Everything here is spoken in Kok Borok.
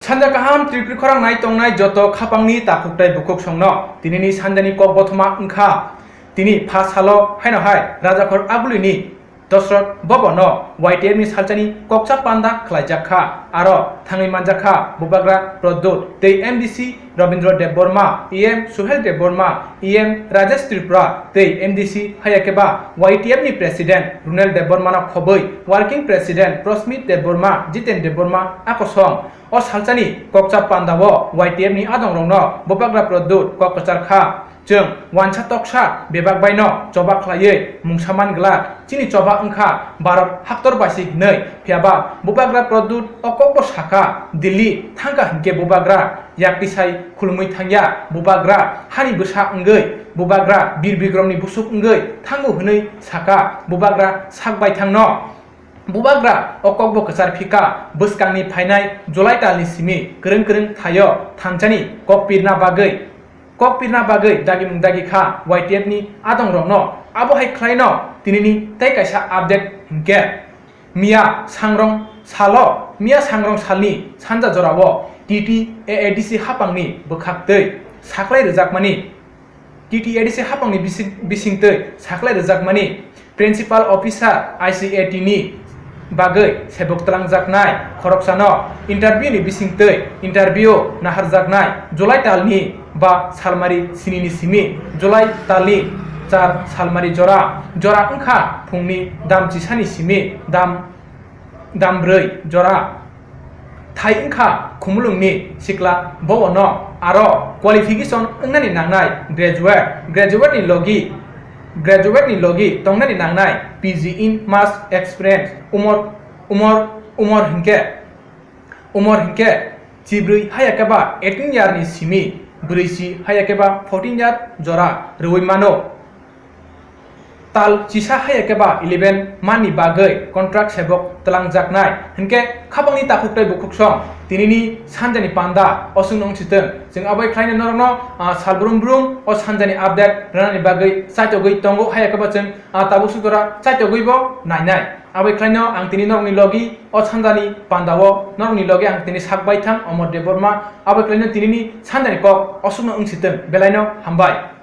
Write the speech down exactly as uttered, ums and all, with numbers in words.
Sanja kaham Tripuri khorang nai tongnai joto khapangni takhuk tei bukhuk songno. Tinini sanjani kok bothoma wngkha. Tini pha salo haino hai Rajakhor Agulini Dosrot Bhabono Y T F ni salsani kokcha panda khlaijak kha. Aro thangwi manjak kha Bubagra Pradyut tei M D C Rabindra Debbarma, E M Suhel Debbarma, E M Rajesh Tripura tei M D C hayakeba Y T F ni President Runel Debbarmano khobwi Working President Prosmit Debbarma, Jiten Debbarma akosong. O salsani kokcha pandao Y T F ni adongrokno Bubagra Pradyut kok kwchar kha. Chwng wansa toksa bebak baino choba khlaiwi mungsa man glak. Chini choba wngkha Bharat haktor baisi hinwi. Phiyaba Bubagra Pradyut o kokbo sakha, Delhi thangkha hinkhe Bubagra yaktisai khulumwi thangya. Bubagra hani bwsa wngwi, Bubagra Bir Bikromni busuk wngwi thango hinwi sakha. Bubagra sak baithangno. Bubagra o kokbo kwchar phika bwskangni phainai July talni simi kwrwng kwrwng thaio thangjani kok pirna bagwi. Kok pirna bagwi dagimung dagi kha Y T F ni adongrokno. Abo hai khlaino tinini tei kaisa update hinkhe miya sangrong salo, miya sangrong salni sanja jorao T T A A D C hapangni bwkhaktwi saklai rwjakmani, T T A D C hapangni bising-, bisingtwi saklai rwjakmani Principal Officer I C A T ni bagwi sebok twlangjaknai khoroksano interview ni bisingtwi interview naharjaknai July talni ba salmari sinini simi July talni char salmari jora, jora wngkha phungni dam chisani simi dam, dam brwi jora. Thai wngkha Khumulwngni sikla bobono aro qualification wngnani nangnai graduate, graduate ni logi, graduate ni logi tongnani nangnai P G in mass experience umor, umor, umor hinkhe, umor hinkhe chibrwi hayakeba eighteen year ni simi, brwi si hayakeba fourteen year jora rwui mano. Tal chisa hayakeba eleven manni bagwi contract sebok twlangjaknai. Hinkhe khapangni takhuk tei bukhuk song tinini sanjani panda oswkno wngsitwng. Chwng abai khlaino norokno, ah, salbrum brum o sanjani update rwnani bagwi chaitogwi tongo. Hayakeba chwng, ah, tabuk sukora chaitogwibo nainai. Abai khlaino ang tini norokni logi o sanjani pandao norokni logi ang tini sak baithang Omor Debbarma. Abai khlaino tinini sanjani kok oswkno wngsitwng. Belaino hambai.